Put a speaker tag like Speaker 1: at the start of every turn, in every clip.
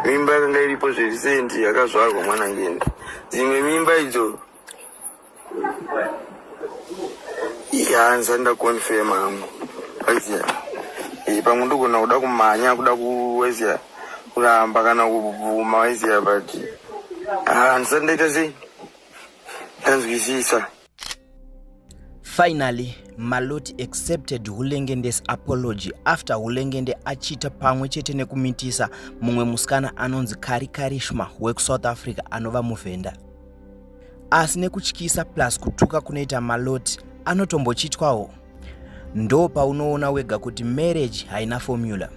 Speaker 1: Mimba yakanga iripo zverecent yakazvarwa mwana ngende. Dzimwe mimba idzo ya ndisati ndakonfema hangu waiziya eh, pamwe ndogona kuda kumhanya kuda kuwaiziya kuramba kana kubvuma waiziya but ah, ndisati ndaita sei ndanzwisisa.
Speaker 2: Finally, Maloti accepted Hulengende's apology after Hulengende achita pamwe chete nekumitisa mumwe musikana anonzi Kari Karishma wekuSouth Africa anova muvhenda. Asi nekutyisa plus kutuka kunoita Maloti anotombochitwawo. Ndo paunoona wega kuti marriage haina formula.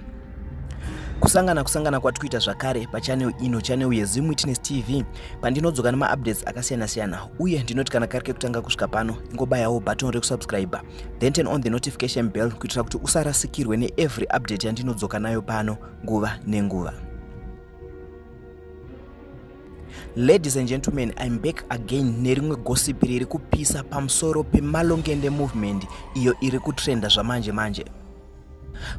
Speaker 2: Kusangana kusangana kwatikuita zvakare pachannel ino, channel yeZim Witness TV, pandinodzoka nemaupdates akasiyana siyana, uye ndinoti kana kari kekutanga kusvika pano, ingobayawo button rekusubscribe, then turn on the notification bell kuitira kuti usarasikirwe neevery update yandinodzoka nayo pano nguva nenguva. Ladies and gentlemen, I'm back again nerimwe gossip riri kupisa pamusoro peMalongende movement iyo iri kutrenda zvamanje manje.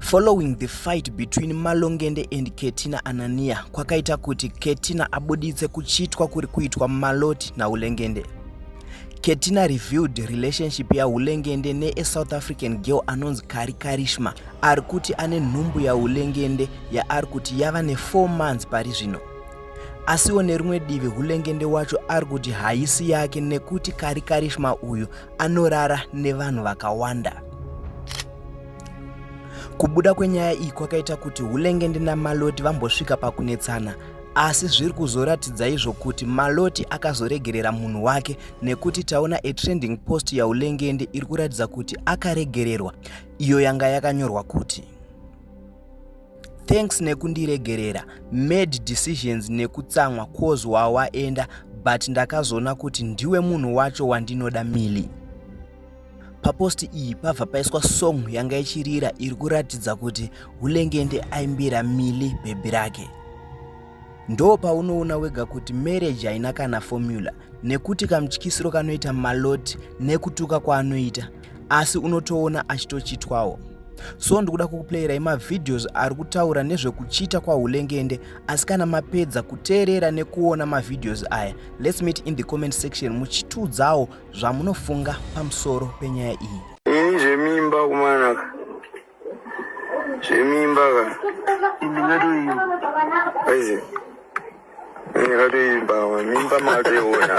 Speaker 2: Following the fight between Malongende and Ketina Anania kwakaita kuti Ketina abuditse kuchitwa kuri kuitwa Maloti naUlengende. Ketina revealed relationship yaHulengende neSouth African girl anonzi Kari Karishma ari kuti ane nhumbu yaHulengende yaari kuti yava ne4 months pari zvino. Asiwo nerimwe divi Hulengende wacho ari kuti haisi yake nekuti Kari Karishma uyu anorara nevanhu vakawanda. Kubuda kwenyaya iyi kwakaita kuti Hulengende naMaloti vambosvika pakunetsana asi zviri kuzoratidza izvo kuti Maloti akazoregerera munhu wake nekuti taona a trending post yaHulengende iri kuratidza kuti akaregererwa iyo yanga yakanyorwa kuti Thanks nekundiregerera, made decisions nekutsamwa cause wawaenda but ndakazoona kuti ndiwe munhu wacho wandinoda Milly. Papost iyi pabva paiswa song yanga ichirira iri kuratidza kuti Hulengende aimbira Milly bhebhi rake. Ndo paunoona wega kuti marriage haina kana formula nekuti kamutyisiro kanoita Maloti nekutuka kwaanoita asi unotoona achitochitwawo. So ndikuda kukuplayirai mavideos ari kutaura nezvekuchita kwaHulengende, asi kana mapedza kuteerera nekuona mavideos aya, let's meet in the comment section muchitiudzawo zvamunofunga pamusoro penyaya iyi.
Speaker 1: Ini zvemimba kumanaka zvemimba ka
Speaker 3: ndingatoimba
Speaker 1: aizi ndingatoimba mimba makatoiona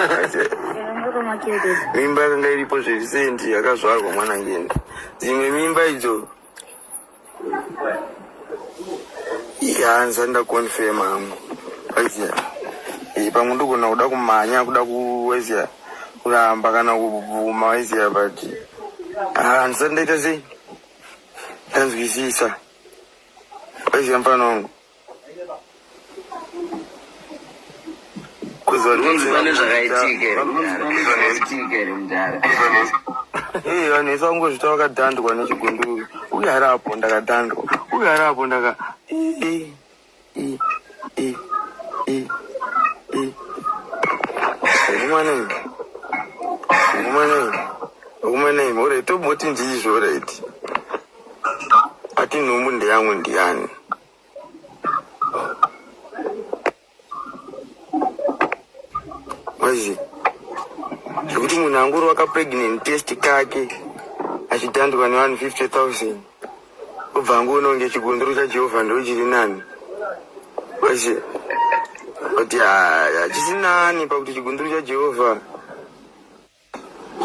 Speaker 1: mimba yakanga iripo zverisendi yakazvarwa mwana ngenda dzimwe mimba idzo ya ndisati ndakonfema hangu aiziya eh, pamwe ndogona kuda kumhanya kuda kuwaiziya kuramba kana kubvuma waiziya but ah, ndisati ndaita sei ndanzwisisa waiziya mfana wangu.
Speaker 3: Kunzi pane zvakaitika here mudhara? Pane zvakaitika here mudhara?
Speaker 1: Hey, vanhu vese vangozvita vakadhandwa nechigunduru. Uyu ari apo ndakadhandwa. Uyu ari apo ndaka e e e e e. Ukumane. Ukumane. Ukumane. Ore toboti ndizvo right. Ati nhumbu ndeyangu ndiyani? Wazi zvekuti munhu angori wakapregnant test kake achitandwa nevanhu 50,000 obva angoona kunge chigunduru chaJehovha ndochiri nani. Wazi kuti hachisi nani pakuti chigunduru chaJehovha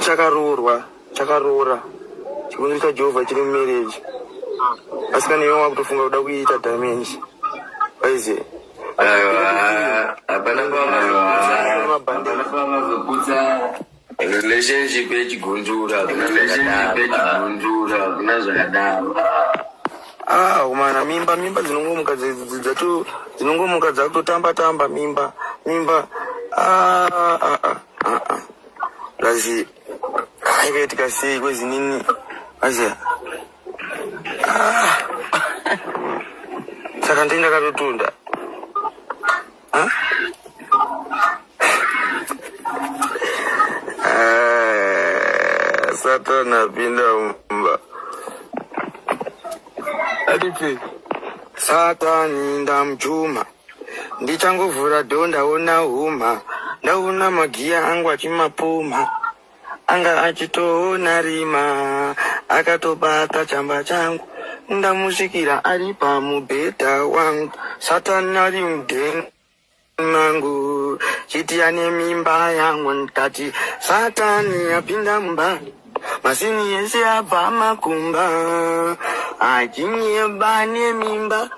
Speaker 1: Chakaroorwa, chakaroora. Chikumbiro chaJehovha chiri mumarriage. Asi kana iwe wakutofunga kuda kuita damage. Waiziva?
Speaker 3: Aiwa, hapana pamazoputsa relationship yechigundura, hakuna zvakadaro, hakuna zvakadaro.
Speaker 1: Ah, kumana mimba mimba dzinongomuka dzacho dzinongomuka dzakutotamba tamba mimba mimba ah, ah, ah, ah, ah. Ngazi yakaitika sei kwezinini aziya ah. Saka ndini ndakatotunda ah? Ah, Satani apinda mumba atipi Satani ndamchuma. Ndichangovhura door, ndaona huma, ndaona magiya angu achimapumha. Anga achitoona rima, akatobata chamba changu. Ndamusvikira ari pamubhedha wangu, Satani ari mudheni mangu, chiti ane mimba yangu. Ndikati Satani apinda mumba, masini ese abva makumba, achinyeba nemimba,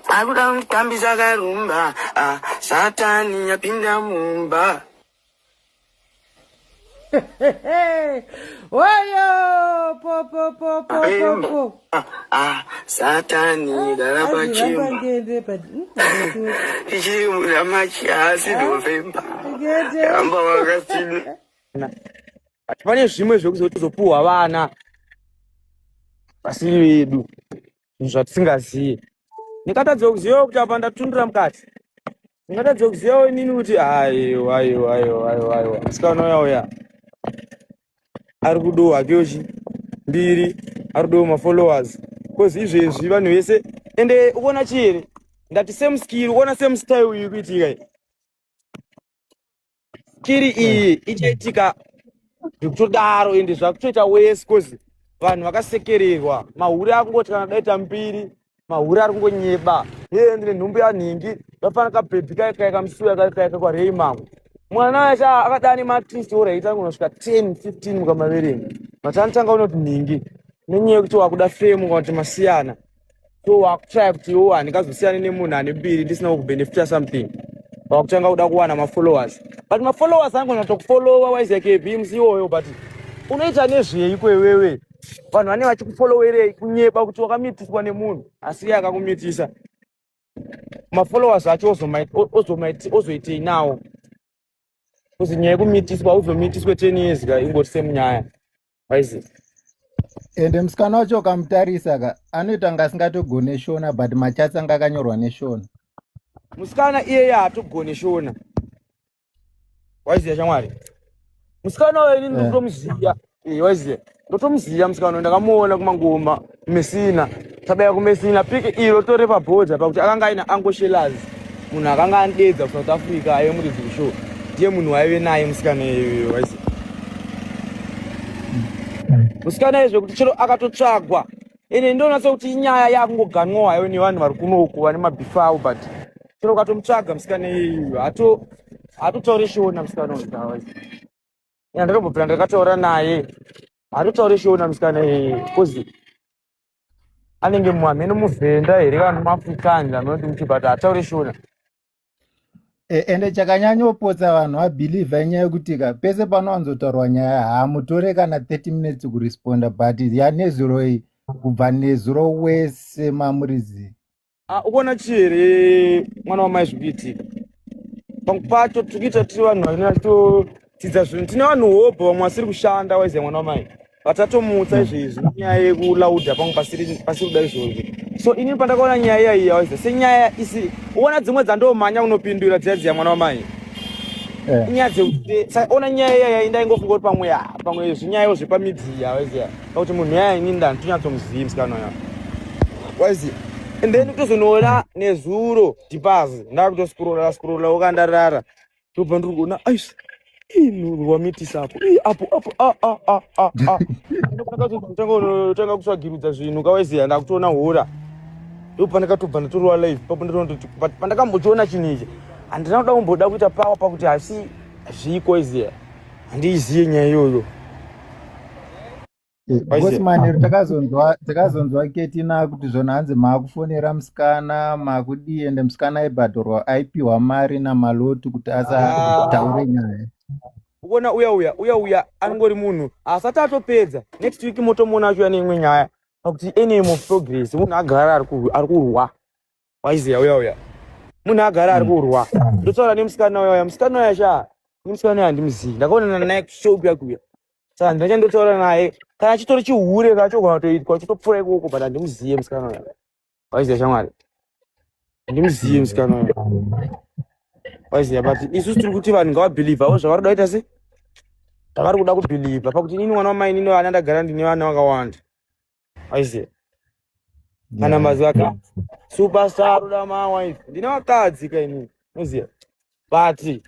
Speaker 1: akuda kutambisa karumba. Ah, Satani apinda mumba.
Speaker 4: Oyo po po po po po po.
Speaker 1: Ah, ah, Satani gara pachimba.
Speaker 4: Ngende but
Speaker 1: Ichiri muna haasi November.
Speaker 4: ngende.
Speaker 1: Ramba wakasina.
Speaker 5: Pane zvimwe zvekuzotozopuhwa vana vasiri vedu, zvinhu zvatisingazivi. Ndingatadza kuzivawo kuti apa ndatundura mukati? Ndingatadza kuzivawo inini kuti aiwa, aiwa, aiwa, aiwa, aiwa, musikana uya uya ari kudiwo hakewo chi mbiri, ari kudiwo mafollowers, 'cause izvezvi vanhu vese. Ende ukuona chii here? Ndati same skill, ukuona same style iyi kuitika iyi, skill iyi ichaitika zvekutodaro. Ende zvakutoita wese, 'cause vanhu vakasekererwa. Mahure akungoti kana daita mbiri, mahure ari kungonyeba, "Ye, ndine nhumbu yanhingi." Vafana kabhebhi kai kai kamusuya kai kai kwarei mamwe mwana acha akadani maartist oraita kunosvika 10 15 mukamaverenga, but anotanga unoti nhingi nenyaya yekuti wakuda fame kana kuti masiyana. So wakutraya kuti iwo handingazosiyani nemunhu ane mbiri ndisina kubenefita something. Wakutanga kuda kuwana mafollowers, but mafollowers angona kutokufollowa waiziya KB musi iwoyo, but unoita nezveiko iwewe? Vanhu vanenge vachikufollowerei kunyeba kuti wakamitiswa nemunhu asi iye akakumitisa? Mafollowers acho ozoitei nawo? Kuzi nyaya yekumitiswa, uzomitiswe 10 years ka, ingoti semunyaya waiziya.
Speaker 6: Ende musikana wacho ukamutarisa ka, anoita kunge asingatogone Shona, but machats anga akanyorwa neShona.
Speaker 5: Musikana iyeye haatogone Shona, waiziya shamwari. Musikana uyo inini ndotomuziya. Waiziya, ndotomuziya musikana uyo. Ndakamuona kumangoma Mesina, tabaya kuMesina piki iro tore pabhodha, pakuti akanga aina Uncle Shelas, munhu akanga andedza kuSouth Africa, aive muridzi kushow, ndiye munhu waive naye musikana iyoyo, waiziya. Musikana izvo kuti chero akatotsvagwa, ende ndoona sekuti inyaya yakungoganwawo hayo nevanhu vari kunoku vane mabhifu avo, but chero ukatomutsvaga musikana iyeyu, hatotauri Shona musikana uyu, waiziya. Ina ndakambobvira ndakataura naye, hatotauri Shona musikana iyeye, 'cause anenge muhamene muVhenda here kana muAfrikaans, amunoti muchi, but hatauri Shona.
Speaker 6: Ende chakanyanyopotsa vanhu vabhilivha inyaya yekuti ka pese panowanzotaurwa nyaya hamutore kana 30 minutes kuresponda, but yanezuro iyi, kubva nezuro wese mamurizi.
Speaker 5: Ah, ukuona chi here mwana wamai zviri kuitika? Pamwe pacho tiri kuita tiri vanhu vanenge vachitodzidza zvinhu. Tine vanhu hobho vamwe vasiri kushanda, waiziya mwana wamai, vatatomutsa izvezvi nyaya yekulaudha pamwe pasiri kuda izvozvo. So inini pandakaona nyaya iya iya, waiziya, senyaya isi uona dzimwe dzandomhanya unopindura dziya dziya, mwana wamai, inyaya dzekuti ona nyaya iya iya, ndaingofunga kuti pamwe, ah, pamwe zvinyayawo zvepamidziya, waiziya, pakuti munhu yaya inini ndanditonyatsomuzivi musikana uya, waiziya. And then kutozonoona nezuro dhipazi, ndakutoscrolla scrolla, ukandarara, ndobva ndiri kuona ais inu wamitisa apo. Ii, apo apo, a a a a a, tanga kutsvagirudza zvinhu kawaiziya, ndakutoona hora, ndopandakatobva ndatorwa live papo. Ndatoona kuti, but pandakambochiona chinhu ichi, handina kuda kumboda kuita power pakuti hasi zviko iziya, handiiziye nyaya iyoyo.
Speaker 6: Because manheru takazonzwa Ketina kuti zvona hanzi maakufonera musikana, maakudii, ende musikana aibhadharwa, aipiwa mari naMaloti kuti asataure nyaya.
Speaker 5: Ukuona uya uya uya uya anongori munhu asati atopedza. Next week motomuona achiuya neimwe nyaya, pakuti enemy of progress. Munhu agara ari kurwa, waiziya. Uya uya munhu agara ari kurwa. Ndotaura nemusikana uya uya, musikana uya sha, nemusikana uya handimuzivi, ndakaonana naye kushow kuya kuya, saka ndachandotaura naye kana chitori chihure kachogona kutoitwa chitopfuura ikoko, but handimuziye musikana uya, waiziya shamwari, handimuziye musikana uya, waiziya. But isusu tiri kuti vanhu ngavabhilivhawo zvavari kuda kuita, se zvavari kuda kubhilivha, pakuti inini mwana wamai, inini vana ndagara ndine vana vakawanda, waiziya, kana mazuva aka superstar uda mawife, ndine vakadzi ka inini. Unoziva, but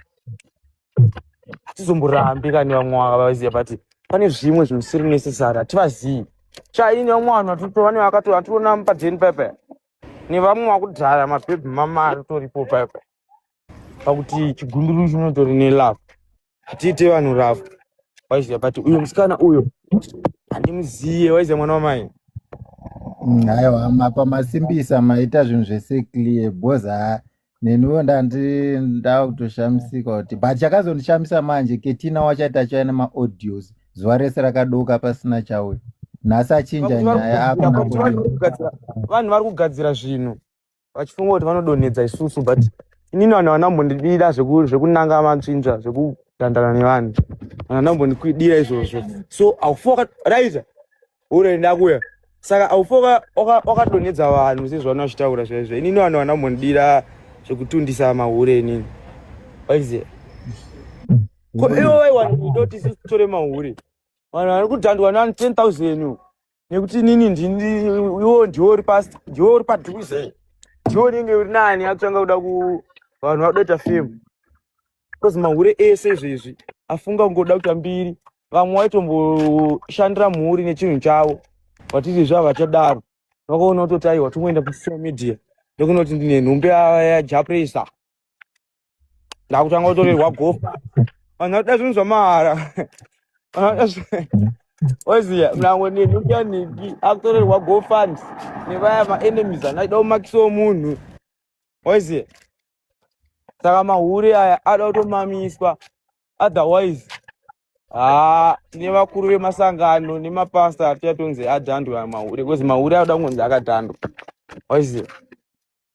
Speaker 5: hatizomborambi kani vamwe vavaziva, but pane zvimwe zvinosiri necessary, hativazivi. Chaini vamwe vanhu vatotova nevakato ationa mupadheni paipa nevamwe vakudhara, mabhebhi mama aritoripo paipa, pakuti chigunduru chinotori nelove. Hatiite vanhu rafu, waiziva. But uyo musikana uyo handimuziye, waiziva, mwana wamai.
Speaker 6: Aiwa, mapa masimbisa, maita zvinhu zvese clear, because ha, neniwo ndandi ndakutoshamisika kuti, but chakazondishamisa manje, Ketina wachaita chauya nemaaudios zuva rese rakadoka pasina chauya. Nhasi achinja
Speaker 5: Pakuti vari
Speaker 6: nyaya.
Speaker 5: kugadzira- pakuti
Speaker 6: Akuna
Speaker 5: vanhu vari kugadzira zvinhu vachifunga kuti vanodonhedza isusu, but inini vanhu vanambondidira zvekunanga matsvinzva, zvekudhandana nevanhu, vanhu vanambondidira izvozvo. So haufi raita ure ndakuya, saka haufi wakadonhedza vanhu sezvavanhu vachitaura zvaizvo. Inini vanhu vanambondidira zvekutundisa mahure inini, waiziva. Ko ivo vaiwanida kuti isusu titore mahure, vanhu vari kudhandwa nani 10 000, nekuti inini ndini, iwo ndiwo uri pasi, ndiwo uri padhuze, ndiwo unenge uri nani. Akutanga kuda ku vanhu vakuda kuita fame, because mahure ese izvezvi afunga kungoda kuita mbiri. Vamwe vaitomboshandira mhuri nechinhu chavo, but izvezvi havachadaro. Vakaona kutoti aiwa, tingoenda pasocial media, ndokunoti ndine nhumbi yajapresa, ndakutanga kutorerwa gofa. Vanhu vakuda zvinhu zvamahara. Vanhu vakuda oziya mlango nenhumbi yanhingi, akutorerwa gofund nevaya maenemies anoida kumakisawo munhu, oziya. Saka mahure aya ada kutomamiswa, otherwise haa, tine vakuru vemasangano nemapasta atichatonzi adhandwa mahure, because mahure anoda kungonzi akadhandwa, oziya.